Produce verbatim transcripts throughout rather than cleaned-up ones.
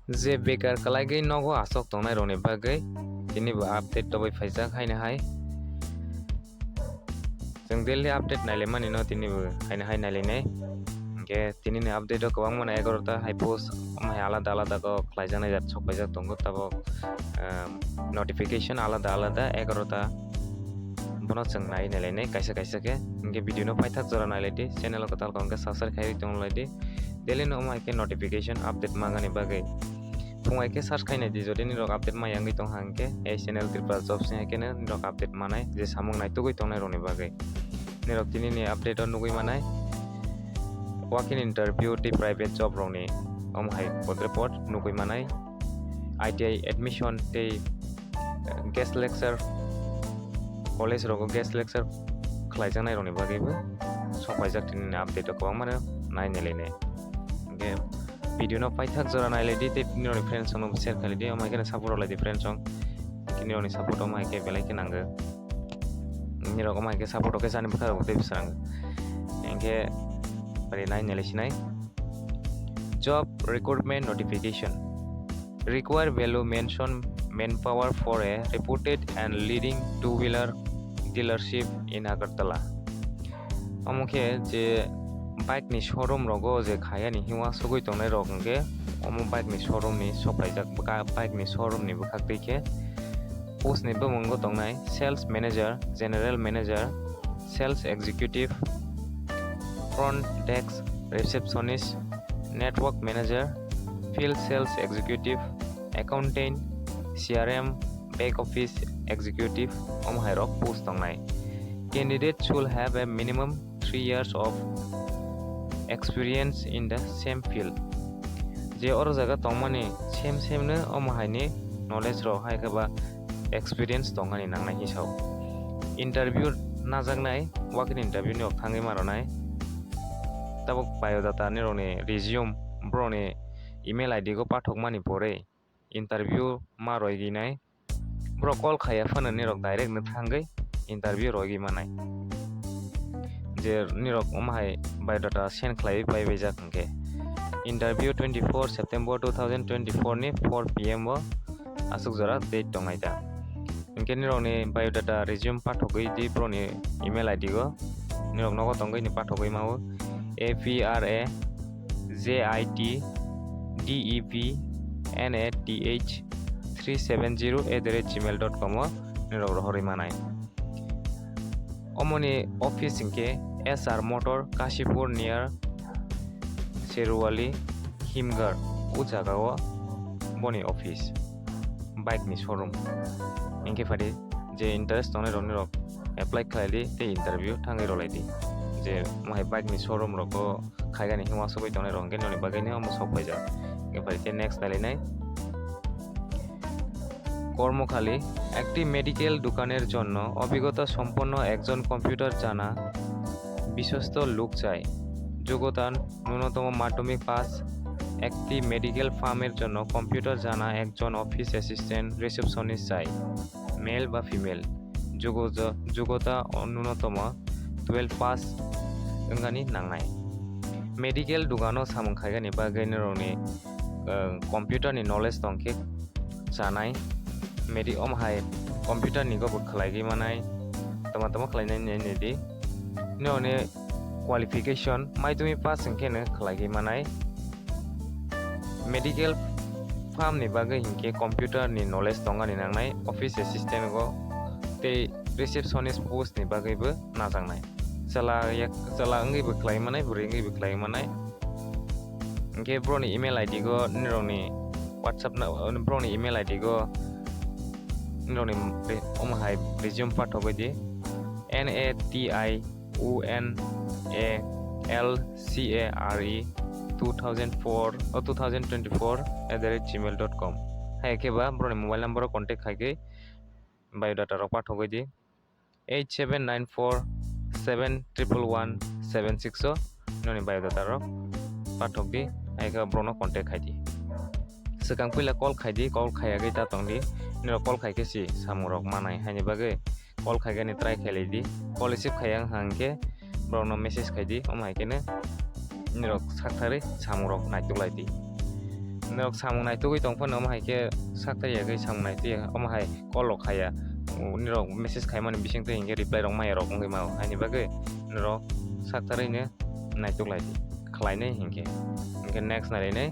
Je bekar kwlaigwi nogo aswk tongnai rokni bagwi tini bo update tobwi phaijak haino hai. Chwng daily update nailaimani no tini bo haino hai nailainai. Hinkhe tini ni update o kwbangma no egaroh ta hai post omo hai alada alada kok khlaijaknai jat sok paijak tongo tabok, um, notification alada alada egaroh ta. Bono chwng nai nailainai kaisa kaisa khe. Hinkhe video no paithak jora nailaidi, channel o kwtal kok hinkhe subscribe khaiwi tonglaidi. Daily no omo hai khe notification update mangani bagwi. Phung hai khe search khainai di, jodi nirok update maya wngwi tong ha hinkhe, ei channel Tripura Jobs ni hai kheno nirok update manai, je samung naitugwi tongnai rokni bagwi. Nirok tini ni update o nugwi manai, walk-in interview tei private job rokni omo hai podre pod nugwi manai, I T I admission tei guest lecture, college rogo guest lecture khlaijaknai rokni bagwibo sok paijak tini ni update o kwbangma no nai nailainai. Hinkhe video no paithak jora nailaidi tei nirokni friends rokno share khlaidi, omo hai kheno support rwlaidi friends rok. Hinkhe nirokni support omo hai khe belai khe nango. Nirok omo hai khe support o khe chani bwkha rok tei bwswrang. Hinkhe bari nai nailaisinai. Job recruitment notification. Require value mention manpower for a reputed and leading two-wheeler dealership in Agartala. Omo khe je bike ni showroom rogo je khayani hiwa sogwi tongnai rok hinkhe omo bike ni showroom ni sok paijak bwkha, bike ni showroom ni bwkhak twi khe post ni bumung bo tongnai sales manager, general manager, sales executive, front desk receptionist, network manager, field sales executive, accountant, C R M, back office executive, omo hai rok post tongnai. Candidate should have a minimum three years of experience in the same field. Je oro jaga tongmani same same no omo hai ni knowledge rok hai khe ba experience tongani nangnai hisao. Interview najaknai, walk-in interview ni rok thangwi ma rwnai. Tabuk biodata ni rokni resume, borokni email I D go pathokmani pore interview ma roigwi nai. Borok call khaiya phano nirok direct no thangwi interview roigwi manai. Je nirok omo hai biodata send khlaiwi pai baijak hinkhe. Interview twenty-four September two thousand twenty-four ni four P M o aswk jora date tongnai ta. Hinkhe nirokni biodata resume pathogwi di borokni email I D go. Nirok nogo tongwi ni pathogwi mao A P R A J I T D E P N A T H three seven zero at the rate gmail dot com o nirok rohorwi manai. Omoni office hinkhe S R Motor Kashipur near Seruwali Himgar o jagao boni office, bike ni showroom. Hinkhe phadi je interest tongnai rok nirok apply khlai di tei interview thangwi rwlai di. Je mohai bike ni showroom rok o khaigani hima sogwi tongnai rok hinkhe noni bagwi no omo sok paijak. Hinkhe phadi khe next nailainai. কর্মখালি, একটি মেডিকেল দোকানের জন্য অভিজ্ঞতা সম্পন্ন একজন কম্পিউটার জানা বিশ্বস্ত লোক চাই। যোগ্যতা ন্যূনতম মাধ্যমিক পাস। একটি মেডিকেল ফার্মের জন্য কম্পিউটার জানা একজন অফিস অ্যাসিস্ট্যান্ট রিসেপশনিস্ট চাই, মেল বা ফিমেল। যোগ্য-, যোগ্যতা ন্যূনতম twelve pass wngani nangnai. Medical dogano samung khaigani bagwi norokni, uh, computer ni knowledge tongkhe chanai. Medi-, omo hai computer ni go bo khlaigwi manai, tama tama khlainai nini di. Norokni qualification maitumi pass wngkhe no khlaigwi manai. Medical farm ni bagwi hinkhe computer ni knowledge tongani nangnai, office assistant go tei receptionist post ni bagwi bo najaknai. Chwla yak, chwla wngwi bo khlai manai, bwrwi wngwi bo khlai manai. Hinkhe borokni email I D go nirokni WhatsApp na, borokni email I D go nirokni re-, omo hai resume pathogwi di. N A T I O N A L C A R E two thousand four, oh, two thousand twenty-four at the rate gmail dot com. Hai khe ba borokni mobile number o contact khai khe biodata rok pathogwi di. Eight seven nine four seven triple one seven six o noni biodata rok pathok di, hai khe borokno contact khai di. Swkang puila call khai di, call khai agwi ta tong di, nirok call khai khe si samung rok manai, haini bagwi call khai gani try khai lai di, call receive khai yang hang khe borokno message khai di, omo hai khe no nirok sak thari samung rok naituk lai di. Norok samung naitugwi tong phano omo hai khe sakta yagwi samung naitugya, omo hai call rok khaya, nirok message khaimani bisingtwi hinkhe reply rok maya rok wngwi mao, haini bagwi norok saktarwino naituk lai khlainai hinkhe. Hinkhe next nailainai.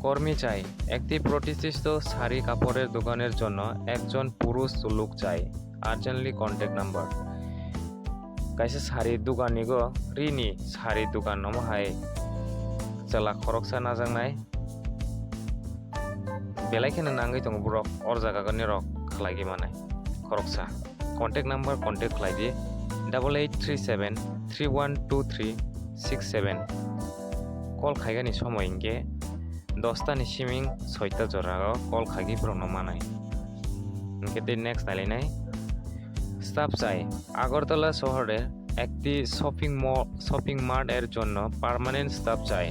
কর্মী চাই। একটি প্রতিষ্ঠিত শাড়ি কাপড়ের দোকানের জন্য একজন পুরুষ লোক চাই। Urgently contact number. Kaisa sari dukan nigo rini sari dukan omo hai chwla khoroksa najaknai. Belai kheno nangwi tongo borok or jaga nirok khlaigwi manai khoroksa. Contact number contact khlai di double eight three seven three one two three six seven. Call khaigani somoi hinkhe dosta ni siming soita jora o call khaigwi borokno manai. Hinkhe tei next nailainai. Staff চাই। আগরতলা শহরে একটি shopping mall, shopping mart এর জন্য permanent staff চাই।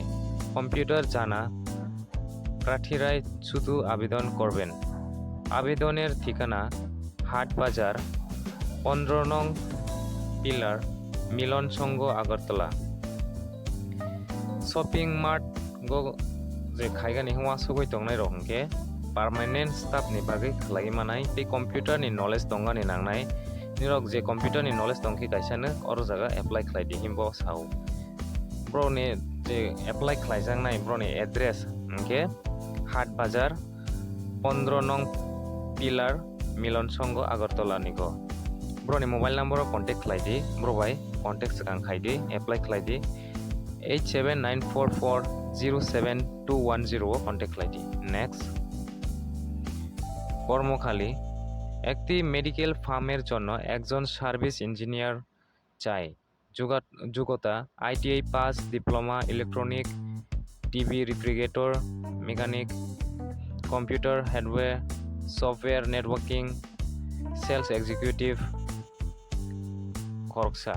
কম্পিউটার জানা প্রার্থীরাই শুধু আবেদন করবেন। আবেদনের ঠিকানা হাট বাজার, পনেরো নং pillar, Milan Sangha, Agartala. Shopping mart go je khaigani hwnwa sugwi tongnai rok hinkhe permanent staff ni bagwi khlaiwi manai tei computer ni knowledge tongani nangnai. Nirok je computer ni knowledge tongkhe kaisa no oro jaga apply khlai di hinbo sao. Borok ni je apply khlaijaknai borok ni address hinkhe Hat Bazar, pondro nong Pillar, Milon Songho, Agartala ni go. Borok ni mobile number o contact khlai di, borok bai contact swkang khai di, apply khlai di. Eight seven nine four four zero seven two one zero o contact khlai di. Next, কর্মখালি, একটি মেডিকেল ফার্মের জন্য একজন service engineer চাই। যোগা-, যোগ্যতা, ITI pass, diploma, electronic, TV refrigerator, mechanic, computer, hardware, software, networking, sales executive, খরকসা।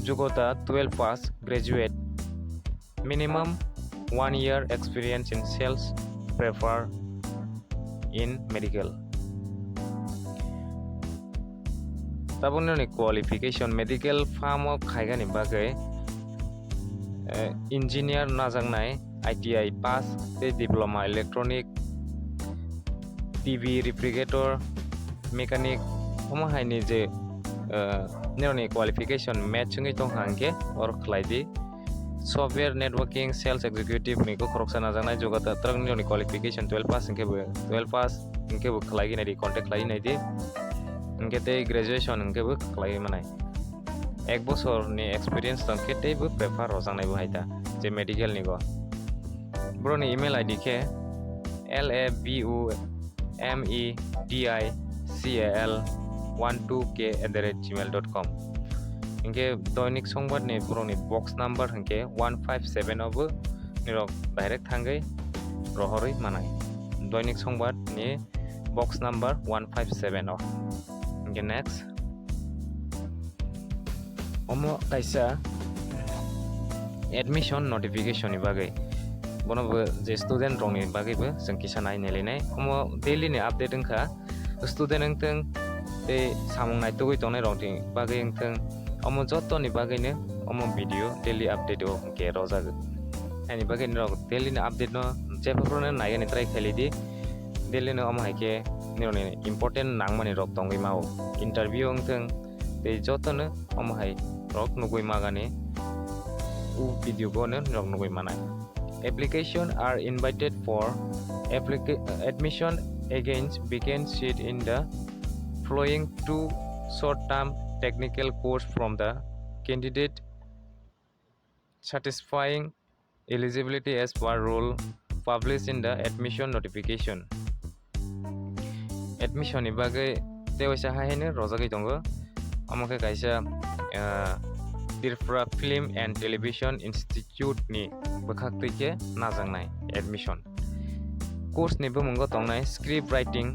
যোগ্যতা, twelve pass, graduate. Minimum one year experience in sales prefer in medical. Tabukni qualification, medical firm o khaigani bagwi, eh, engineer najaknai, I T I pass tei diploma electronic, T V refrigerator, mechanic, omo haini je, eh, nirokni qualification match wngwi tongkha hwnkhe oro khlai di. Software networking sales executive ni kok khoroksa najaknai, jogata twrwng nirokni qualification twelve pass hwnkhe bo, twelve pass hwnkhe bo khlaiwi nai di, contact khlaiwi nai di. Hwnkhe tei graduation hwnkhe bo khlaiwi manai. Ek bosor ni experience tong khe tei bo prefer rojaknai bo hai ta, je medical ni go. Borokni email I D khe L A B U M E D I C A L one two K at the rate gmail dot com. Hinkhe Doinik Songbad ni borokni box number hinkhe one five seven o bo nirok direct thangwi rohorwi manai. Doinik Songbad ni box number one five seven o. Hinkhe next, omo kaisa admission notification ni bagwi, bono bo je student rokni bagwi bo chwng kisa nai nailainai. Omo daily ni update wngkha, student wngthwng tei samung naitugwi tongnai rokni bagwi wngthwng, omo joto ni bagwino omo video daily update o hwnkhe rojak. Haini bagwi norok daily ni update no jepha phuru no naigani try khailai di. Daily no omo hai khe nirokni important nangmani rok tongwi mao. Interview wngthwng tei jotono omo hai rok nugwi magani, u video go no norok nugwi manai. Application are invited for applica-, admission against vacant seat in the following two short-term technical course from the candidate satisfying eligibility as per rule published in the admission notification. Admission ni bagwi tei waisa hai haino rojagwi tongo. Omo khe kaisa, ah, Tripura Film and Television Institute ni bwkhak twi khe najaknai admission. Course ni bumungo tongnai script writing,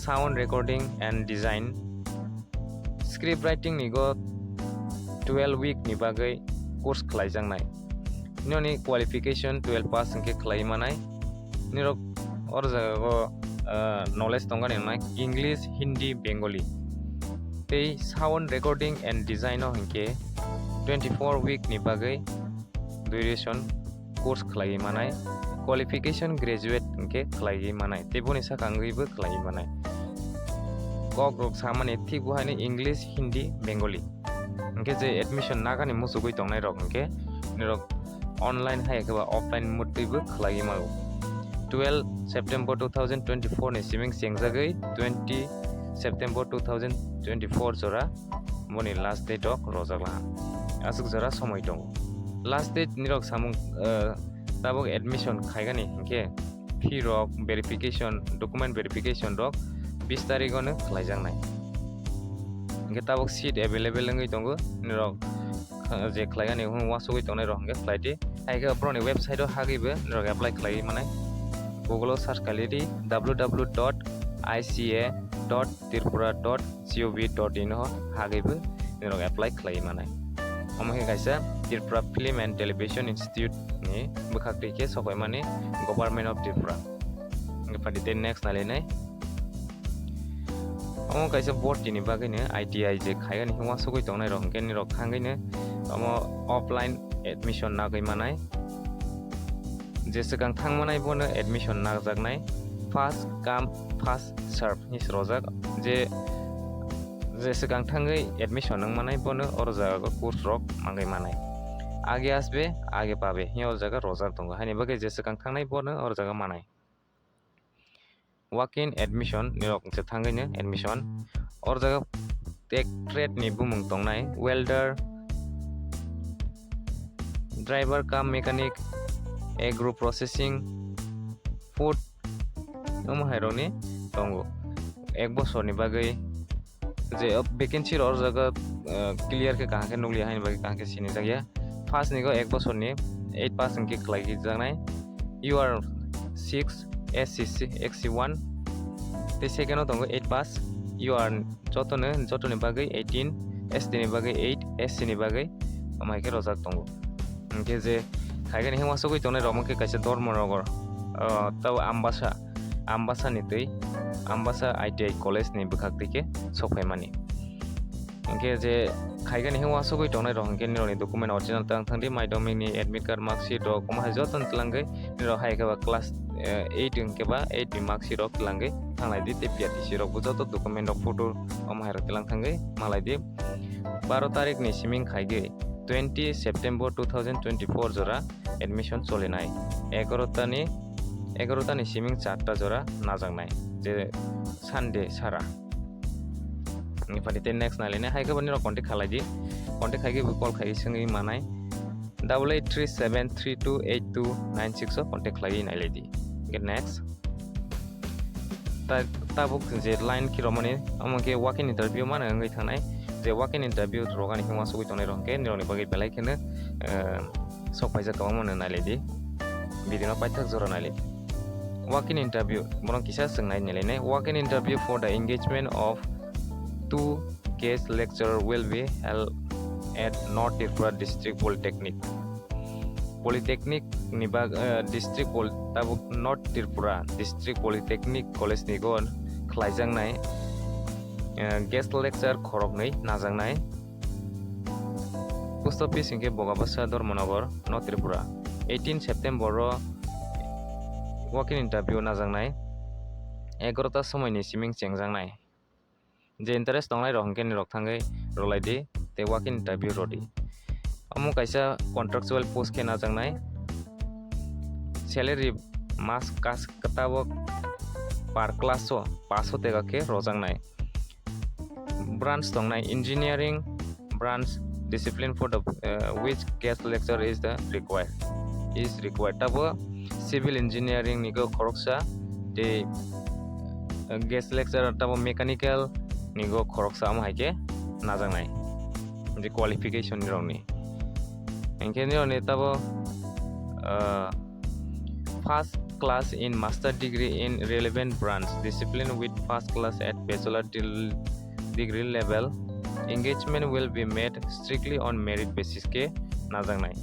sound recording and design. Script writing ni go twelve week ni bagwi course khlaijaknai. Nini qualification twelve pass hwnkhe khlai manai. Nirok or jaga go, ah, knowledge tongani nai English, Hindi, Bengali. Tei sound recording and design o hwnkhe twenty four week ni bagwi duration course khlaiwi manai, qualification graduate hwnkhe khlaiwi manai, tei boni saka wngwibo khlaiwi manai. Kok rok samani thik bo haino English, Hindi, Bengali. Hwnkhe je admission nagani muchugwi tongnai rok hwnkhe norok online hai khe ba offline mutwibo khlaiwi mano. Twelve September two thousand twenty-four ni siming chengjagwi twenty September two thousand twenty-four jora boni last date rok rojak laha. Aswk jora somoi tongo. Last date nirok samung, eh, tabuk admission khaigani hwnkhe fee rok verification, document verification rok bis tarikh ono khlaijaknai. Hwnkhe tabuk seat available wngwi tongo, nirok, eh, je khlaigani hwn uansugwi tongnai rok hwnkhe khlai di. Hai khe borokni website o hagwi bo nirok apply khlaiwi manai. Google o search khlai di, W W W dot I C A dot tripura dot gov dot in o hagwi bo nirok apply khlaiwi manai. Omo khe kaisa Tripura Film and Television Institute ni bwkhak twi khe sokoimani Government of Tripura. Hwnkhe phaidi tei next nailainai. Omo kaisa bhorti ni bagwi no I T I je khaigani hwn uansugwi tongnai rok hwnkhe nirok thangwi no omo offline admission nagwi manai. Je swkang thangmanai bono admission nagjaknai, first come first serve hinwi rojak. Je, je swkang thangwi admission wngmanai bono oro jaga course rok mangwi manai. Age asbe age pabe hinwi oro jaga rojak tongo. Haini bagwi je swkang thangnai bono oro jaga manai. Walk-in admission nirok je thangwi no admission. Oro jaga tei trade ni bumung tongnai, welder, driver cum mechanic, agro processing, food, omo hai rok ni tongo. Ek bosor ni bagwi je vacancy rok oro jaga, eh, clear khe kaham khe nukliya haini bagwi kaham khe sinijak ya. First ni go ek bosor ni eight pass hwnkhe khlai jaknai. U R six, S C six, S C one. Tei second o tongo eight pass. U R jotono, jotoni bagwi eighteen, S T ni bagwi eight, S C ni bagwi omo hai khe rojak tongo. Hwnkhe je khaigani hwnwi uansugwi tongnai rok wngkhe kaisa Dharmanagar, ah, tei Ambasa, Ambasa ni twi, Ambasa I T I college ni bwkhak twi khe sokphaimani. Hwnkhe je khaigani hwnwi uansugwi tongnai rok hwnkhe nirokni document original tang thangdi, madhyamik ni admit card, mark sheet rok omo hai jotono twlangwi nirok hai khe ba class, eh, eight hwnkhe ba eight ni mark sheet rok twlangwi thanglai di tei P R T C rok bo joto document rok photo omo hai rok twlang thangwi malai di. Baro tarik ni siming khaigwi twenty September two thousand twenty-four jora admission cholinai. Egarota ni, egarota ni siming charta jora najaknai, je Sunday sara. Ni phaidi tei next nailainai hai khe bo nirok contact khalai di. Contact khai khe bo call khai swngwi manai. Double eight three seven three two eight two nine six o contact khlaiwi nailai di. Hwnkhe next. Ta-, tabuk je line khe romani, omo khe walk-in interview mano wngwi thangnai. Je walk-in interview rogani hwnwi uansugwi tongnai rok hwnkhe nirokni bagwi belai kheno, eh, sok paijak kwbangma no nailai di. Video no paithak jora nailai di. Walk-in interview, borok kisa chwng nai nailainai. Walk-in interview for the engagement of two guest lecturer will be held at North Tripura District Polytechnic. Polytechnic ni bag-, eh, district pol-, tabuk North Tripura District Polytechnic College ni go khlaijaknai, eh, guest lecturer khoroknwi najaknai. Post office hwnkhe Bogabasa Dharmanagar, North Tripura. Eighteen September o walk-in interview najaknai. Egarota somoi ni siming chengjaknai. Je interest tongnai rok hwnkhe nirok thangwi rwlai di tei walk-in interview rw di. Omo kaisa contractual post khe najaknai. Salary mas kas-, tabuk per class o paanch sho taka khe rwjaknai. Branch tongnai engineering branch, discipline for the, uh, which guest lecturer is the required, is required. Tabo civil engineering ni go khoroksa, tei, uh, guest lecturer tabo mechanical ni go khoroksa, omo hai khe najaknai je qualification ni rokni. Hwnkhe nirokni tabo, uh, first class in master degree in relevant branch discipline with first class at bachelor dil-, degree level. Engagement will be made strictly on merit basis khe najaknai.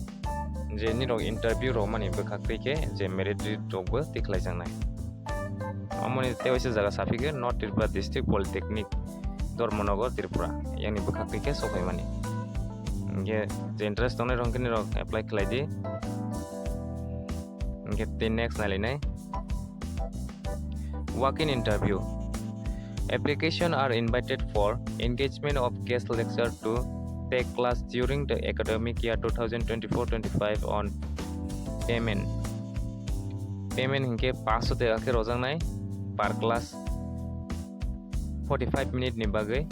Je nirok interview rwmani bwkhak twi khe je merit rok bo tikhlaijaknai. Omoni tei waisa jaga saphi khe North Tripura District Polytechnic, Dharmanagar, Tripura, yani bwkhak twi khe sokphaimani. Hwnkhe je interest tongnai rok hwnkhe nirok apply khlai di. Tei next nailainai, walk-in interview. Application are invited for engagement of guest lecturer to take class during the academic year two thousand twenty-four twenty-five on payment. Payment hinkhe paanch sho taka khe rojaknai per class, forty-five minute ni bagwi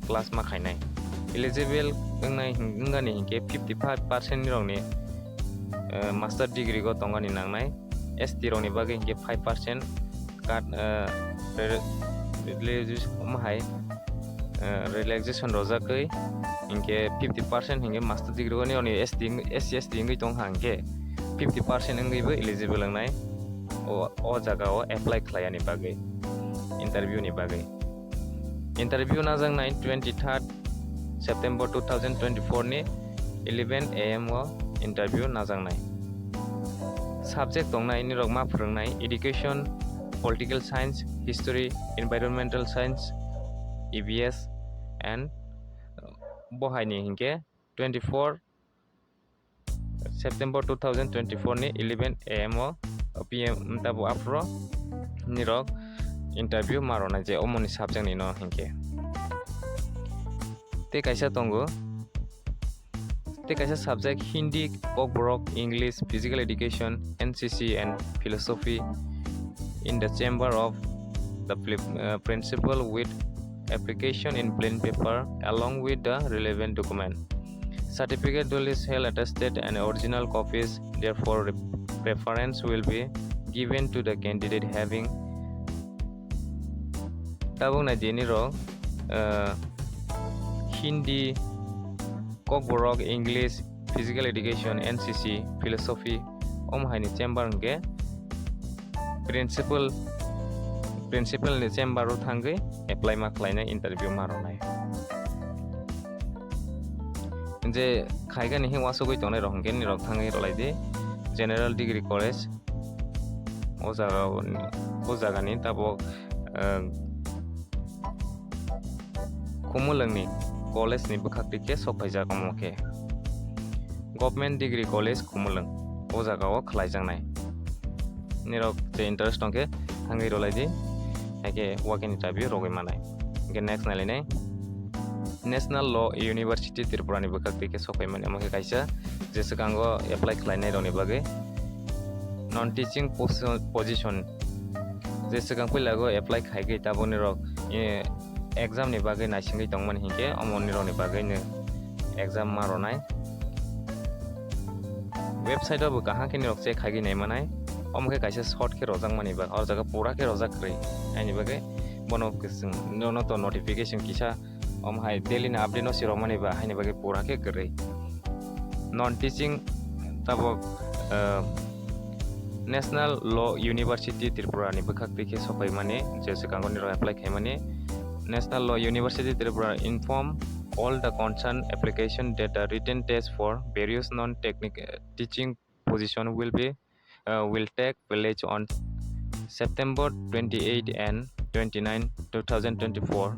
class ma khainai. Eligible wngnai hin-, wngani hinkhe fifty-five percent ni rokni, eh, master degree go tongani nangnai. S T rokni bagwi hinkhe five percent cut, eh, re-, re-, relaxation, omo hai, eh, relaxation rojagwi hinkhe fifty percent hinkhe master degree go nini S T wng-, S C S T wngwi tong ha hinkhe fifty percent wngwibo eligible wngnai o, o jaga o apply khlaiyani bagwi, interview ni bagwi. Interview najaknai twenty-third September two thousand twenty-four ni eleven A M o interview najaknai. Subject tongnai nirok ma phwrwngnai education, political science, history, environmental science, E V S and bo hai ni hinkhe twenty-four September two thousand twenty-four ni eleven A M o P M tabo aphro nirok interview ma rwnai je omoni subject ni no hinkhe. Tei kaisa tongo, tei kaisa subject Hindi, Kokborok, English, Physical Education, N C C and Philosophy in the chamber of the pli-, uh, principal with application in plain paper along with the relevant document. Certificate duly held attested and original copies, therefore re-, preference will be given to the candidate having. Tabuk nai di nirok, uh, Hindi, Kokborok, English, Physical Education, N C C, Philosophy, omo hai ni chamber hinkhe principal, principal ni chamber o thangwi apply ma khlainai, interview ma rwnai. Je khaigani hing uasugwi tongnai rok hinkhe nirok thangwi rwlai di General Degree College, o jaga, o jaga ni tabuk, eh, Khumulwng ni college ni bwkhak twi khe sok phaijak, omo khe Government Degree College Khumulwng, o jaga o khlaijaknai. Nirok je interest tong khe thangwi rwlai di, hai khe walk-in interview rwgwi manai. Hinkhe next nailainai, National Law University Tripura ni bwkhak twi khe sok phaimani, omo khe kaisa je swkango apply khlainai rokni bagwi non teaching posi-, position je swkang puila go apply khaigwi tabukni rok, eh, exam ni bagwi naisingwi tongmani hinkhe omo nirokni bagwino exam ma rwnai. Website o bo kaham khe nirok check khaigwi naimanai. Omo khe kaisa short khe rojakmani ba, o jaga pura khe rojak kwrwi. Haini bagwi bono kwchwng, nono to notification kisa, omo hai daily ni update no sirokmani ba, haini bagwi pura khe kwrwi. Non teaching tabuk, eh, National Law University Tripura ni bwkhak twi khe sokphaimani, je swkango nirok apply khaimani. National Law University Tripura inform all the concerned application that the written test for various non-technical teaching position will be, uh, will take place on September twenty-eight and twenty-nine, two thousand twenty-four,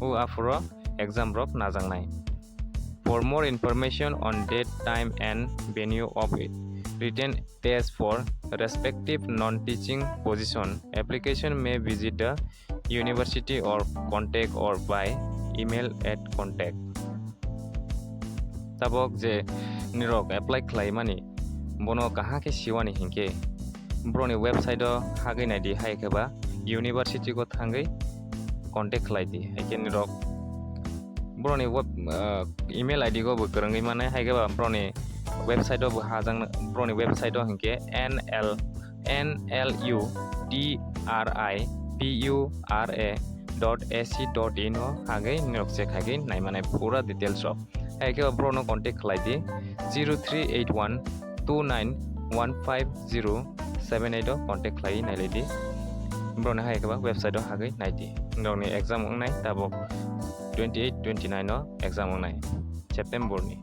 o aphuru exam rok najaknai. For more information on date, time and venue of written test for respective non-teaching position, application may visit the university or contact or by email at contact. Tabuk je nirok apply khlaimani, bono kaham khe siwani hinkhe, borokni website o hagwi naidi, hai khe ba university go thangwi contact khlai di. Hai khe nirok borokni web, ah, email I D go bo kwrwngwi manai, hai khe ba borokni website o bo hajak, borokni website o hinkhe N L, N L U T R I P U R A dot A C dot in o hagwi nirok check khaigwi naimanai pura details rok. Hai khe ba borokno contact khlai di, zero three eight one two nine one five zero seven eight o contact khlai nailai di. Borokni hai khe ba website o hagwi nai di. Nirokni exam wngnai tabuk twenty eight twenty nine o exam wngnai September ni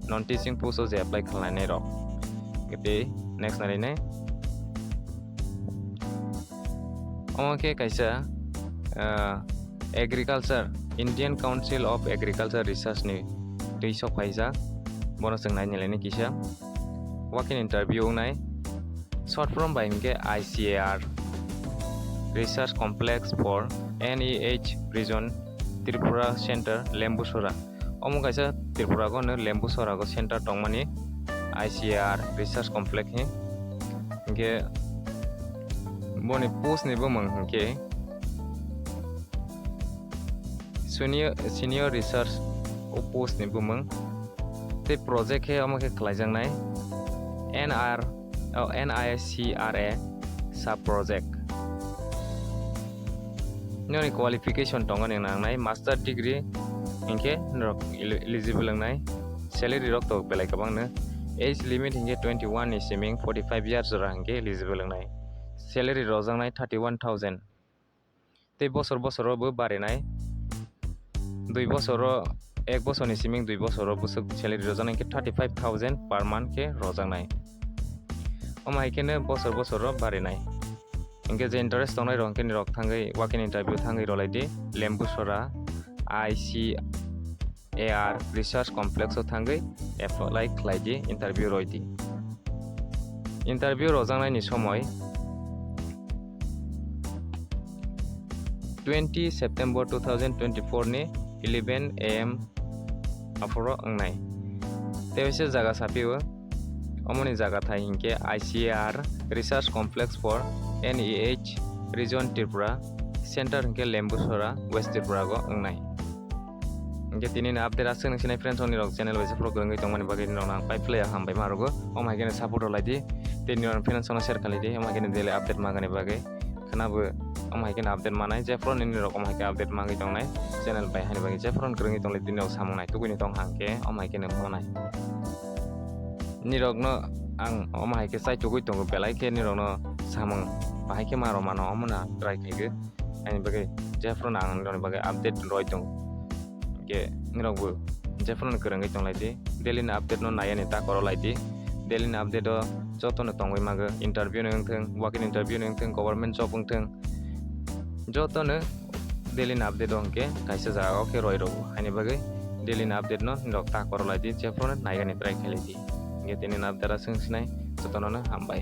non teaching post o je apply khlainai rok. Tei next nai nai. Omo khe kaisa, ah, agriculture, Indian Council of Agriculture Research ni twi sok phaijak. Bono chwng nai nai lainai kisa. Walk-in interview wngnai. Short form bai hinkhe I C A R, Research Complex for N E H Region, Tripura Center, Lembusora. Omo kaisa Tripura go no Lembusora go center tongmani I C A R Research Complex hi. Hinkhe boni post ni bumung hinkhe senior, senior research o post ni bumung. Tei project khe omo khe khlaijaknai N R, oh, N I C R A sub project. Nini qualification tongo ni nangnai master degree hinkhe norok eli-, eligible wngnai. Salary rok to belai kwbangno. Age limit hinkhe twenty one ni siming forty five years jora hinkhe eligible wngnai. Salary rojaknai thirty one thousand. Tei bosor bosoro bo barinai. Dui bosoro, ek bosorni siming dui bosoro bwswk salary rojaknai hinkhe thirty five thousand per month khe rojaknai. Omo hai kheno bosor bosoro barinai. Hinkhe je interest tongnai rok hinkhe nirok thangwi walk-in interview thangwi rwlai di. Lembusora I C A R Research Complex o thangwi apply khlai di, interview roi di. Interview rojaknaini somoi twenty September two thousand twenty-four ni eleven A M aphuru wngnai. Tei waisa jaga sapio, omoni jaga thai hinkhe I C A R Research Complex for N E H Region Tripura, Center hinkhe Lembusora, West Tripura go wngnai. Hinkhe tini ni update aswk nung sinai friends, nini rok channel bai se phuru kwrwngwi tongmani bagwi nini rok ang pai phlai hambai ma rwgo. Omo hai kheno support rw lai di. Tei nini rok friends no share khlai di. Omo hai kheno daily update ma gani bagwi. Khwna bo omo hai kheno update manai. Je phuru nini rok omo hai khe update ma gwi tongnai. Channel bai hani bagwi je phuru kwrwngwi tong lai di, nini rok samung nai tugwi ni tong hang khe omo hai kheno manai. Nini rok no ang omo hai khe chai tugwi tongo, belai khe nini rok no samung bahai khe ma rw mano, omo no try khaigwi. Ani bagwi jephru ang nini bagwi update roi tongo. Hinkhe nirok bo jephru kwrwngwi tong lai di. Daily ni update no nai ani ta koro lai di. Daily ni update o joto no tongwi mago, interview ni wngthung, walk-in interview ni wngthung, government job wngthung, joto no daily ni update o hinkhe kaisa jaga o khe roi rw. Ani bagwi daily ni update no nirok ta koro lai di, jephru nai ani try khlai di. Hinkhe tini ni update aswk sinai, joto no hambai.